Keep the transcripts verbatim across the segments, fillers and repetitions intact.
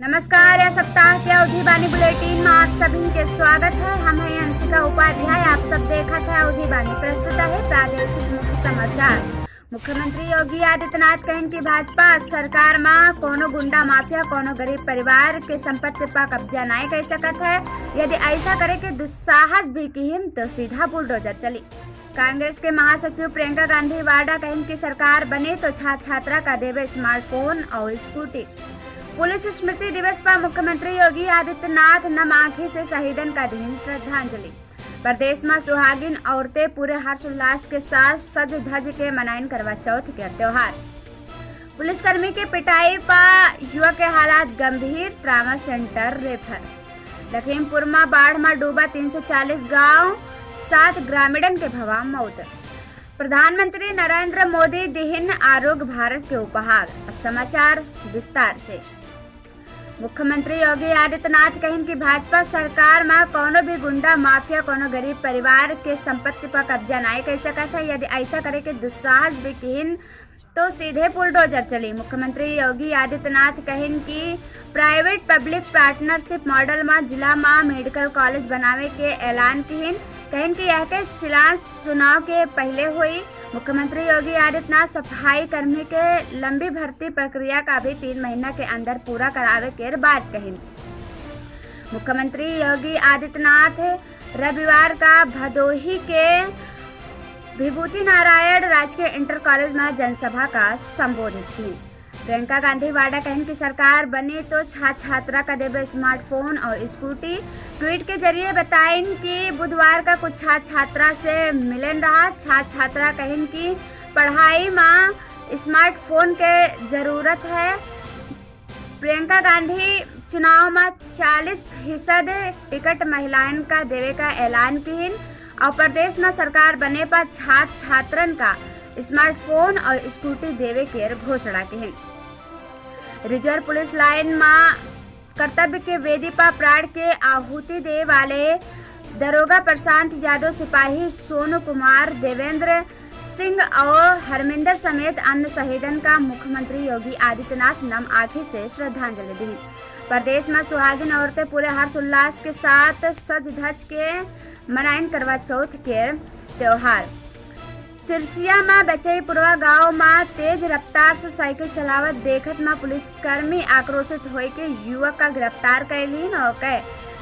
नमस्कार, यह सप्ताह के अवधी बानी बुलेटिन में आप सभी के स्वागत है। हम हैं अंशिका उपाध्याय, आप सब देखत है अवधी बानी। प्रस्तुत है प्रादेशिक मुख्य समाचार। मुख्यमंत्री योगी आदित्यनाथ कहिन कि भाजपा सरकार में कोनो गुंडा माफिया कोनो गरीब परिवार के संपत्ति पर कब्जा नाय कर सकत है। यदि ऐसा करे के दुस्साहस भी किहिन तो सीधा बुलडोजर चली। कांग्रेस के महासचिव प्रियंका गांधी वाड्रा कहिन कि सरकार बने तो छात्र छात्रा का देवे स्मार्टफोन और स्कूटी। पुलिस स्मृति दिवस पर मुख्यमंत्री योगी आदित्यनाथ नम आँखी से शहीदन का दिहिन श्रद्धांजलि। प्रदेश में सुहागिन औरतें पूरे हर्षोल्लास के साथ सज धज के मनाइन करवा चौथ के त्योहार। पुलिसकर्मी के पिटाई पा युवक के हालात गंभीर, ट्रामा सेंटर रेफर। लखीमपुर में बाढ़ में डूबा तीन सौ चालीस गांव, सात ग्रामीणन के भवा मौत। प्रधानमंत्री नरेंद्र मोदी दिहिन आरोग्य भारत के उपहार। अब समाचार विस्तार से। मुख्यमंत्री योगी आदित्यनाथ कहिन कि भाजपा सरकार में कोनो भी गुंडा माफिया कोनो गरीब परिवार के संपत्ति पर कब्जा नाय कर सकत है। यदि ऐसा करे के दुस्साहस भी किहिन तो सीधे बुलडोजर चली। मुख्यमंत्री योगी आदित्यनाथ कहिन कि प्राइवेट पब्लिक पार्टनरशिप मॉडल में जिला में मेडिकल कॉलेज बनावे के ऐलान किहिन। कहिन कि यह के शिलान्यास चुनाव के पहिले होई। मुख्यमंत्री योगी आदित्यनाथ सफाई कर्मी के लंबी भर्ती प्रक्रिया का भी तीन महीना के अंदर पूरा करावे के बात कहिन। मुख्यमंत्री योगी आदित्यनाथ रविवार का भदोही के विभूति नारायण राजकीय इंटर कॉलेज में जनसभा का संबोधित किहिन। प्रियंका गांधी वाड्रा कहिन कि सरकार बने तो छात्र छात्रा का देवे स्मार्टफोन और स्कूटी। ट्वीट के जरिए बताइन कि बुधवार का कुछ छात्र छात्रा से मिलन रहा। छात्र छात्रा कहिन कि पढ़ाई में स्मार्टफोन के जरूरत है। प्रियंका गांधी चुनाव में चालीस फीसद टिकट महिलाएन का देवे का ऐलान किहिन और प्रदेश में सरकार बने पर छात्र छात्रन का स्मार्टफोन और स्कूटी देवे के घोषणा किहिन। रिजर्व पुलिस लाइन में कर्तव्य के वेदी पर प्राण के आहुति दे वाले दरोगा प्रशांत यादव, सिपाही सोनू कुमार, देवेंद्र सिंह और हरमिंदर समेत अन्य शहीदन का मुख्यमंत्री योगी आदित्यनाथ नम आँखी से श्रद्धांजलि दी। प्रदेश में सुहागिन औरतें पूरे हर्षोल्लास के साथ सज धज के मनाइन करवा चौथ के त्योहार। सिरसिया में बचईपुरवा गांव में तेज रफ्तार से साइकिल चलावत देखत में पुलिसकर्मी आक्रोशित होइके युवक का गिरफ्तार कइलिन और के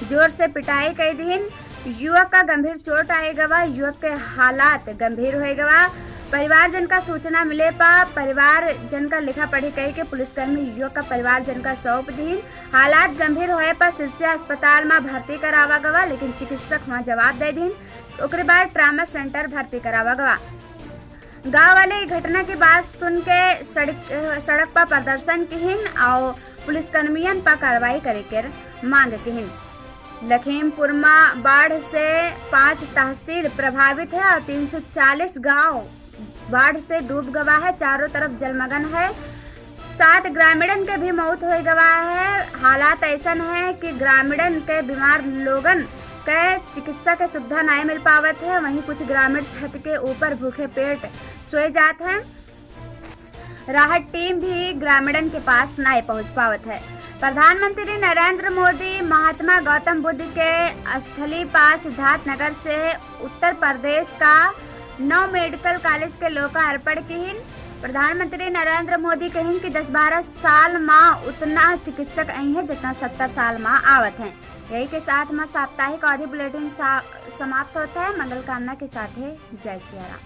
जोर से पिटाई कइ दिहिन। युवक का गंभीर चोट आए गवा, युवक के हालात गंभीर होए गवा। परिवारजन का सूचना मिले पा परिवारजन का लिखा पढ़ी कइ के पुलिसकर्मी युवक का परिवारजन का सौंप दिहिन। हालात गंभीर होए पा सिरसिया अस्पताल में भर्ती करावा गवा, लेकिन चिकित्सक वहाँ जवाब दे दिहिन। ओकरे बाद ट्रामा सेंटर भर्ती करावा गवा। गाँव वाले ई घटना के बाद सुन के सड़क, सड़क पर प्रदर्शन किहिन और पुलिसकर्मियन पर कार्रवाई करे के मांग किहिन। लखीमपुर में बाढ़ से पाँच तहसील प्रभावित है और तीन सौ चालीस गांव बाढ़ से डूब गवा है, चारों तरफ जलमग्न है। सात ग्रामीणन के भी मौत हो गवा है। हालात ऐसन है कि ग्रामीणन के बीमार लोगन के चिकित्सा के सुविधा नाय मिल पावत है। वहीं कुछ ग्रामीण छत के ऊपर भूखे पेट सोए जात हैं। राहत टीम भी ग्रामीणन के पास नाय पहुंच पावत है। प्रधानमंत्री नरेंद्र मोदी महात्मा गौतम बुद्ध के स्थली पास सिद्धार्थनगर से उत्तर प्रदेश का नौ मेडिकल कॉलेज के लोकार्पण किहिन। प्रधानमंत्री नरेंद्र मोदी कहिन कि दस बारह साल मा उतना चिकित्सक अइहें जितना सत्तर साल मा आवत हैं। यही के साथ मा साप्ताहिक अवधी बुलेटिन सा-, समाप्त होत है। मंगल कामना के साथ है। जय सिया राम।